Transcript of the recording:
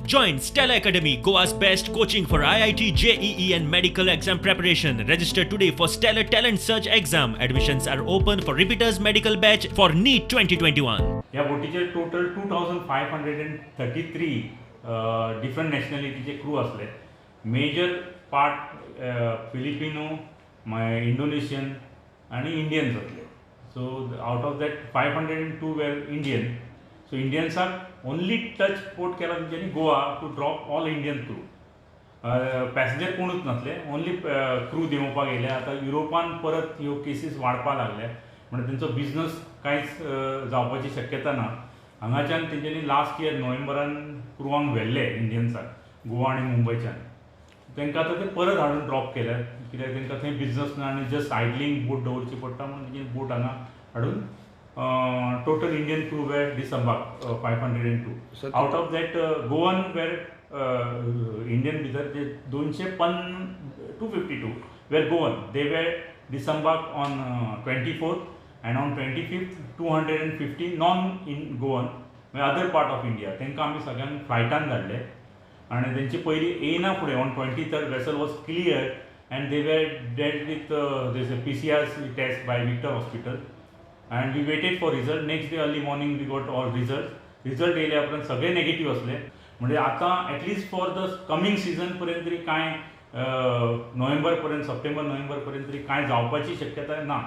Join Stellar Academy, Goa's best coaching for IIT, JEE, and medical exam preparation. Register today for Stellar Talent Search exam. Admissions are open for repeaters medical batch for NEET 2021. ह्या बोटीचेर total 2533 different नॅशनॅलिटीचे crew आसले. Major part Filipino, मागीर Indonesian आनी Indians आसले. So out of that, 502 were Indian. So इंडियन्साक only touch port केला तेंच्यांनी Goa to drop all Indian crew. Passenger कोणूच नासले, only crew देंवोवपाक येयले. आतां युरोपान परत ह्यो केसीस वाडपाक लागल्या म्हणून तेंचो बिजनस कांयच जावपाची शक्यता ना. हांगाच्यान तेंच्यांनी लास्ट इयर नोव्हेंबरान क्रुवांक व्हेल्ले इंडियन्साक गोवा आनी मुंबयच्यान. तांकां आतां ते परत हाडून ड्रॉप केल्यात, कित्याक तांकां थंय बिजनस ना आनी जस्ट आयडलिंग बोट दवरची पडटा म्हणून तेंची बोट हांगा हाडून. Total Indian crew were disembark 502. Out of that, Goan were, Indian भितर जे दोनशे पन 252 were Goan. They were disembark on 24th, and on 25th 250 non in Goan, म्हणजे अदर पार्ट ऑफ इंडिया, तांकां आमी सगळ्यांक फ्लायटान धाडले. आनी तेंची पयली येयना फुडें, on 23rd vessel was clear and they were dealt with this PCR test by Victor Hospital, and we waited for result. Next day early morning we got all result. Result येयल्या उपरांत सगळे नेगेटीव असले. म्हणजे आतां at least for the coming season पर्यंत तरी कांय, नोव्हेंबर पर्यंत, सप्टेंबर नोव्हेंबर पर्यंत तरी कांय जावपाची शक्यताय ना.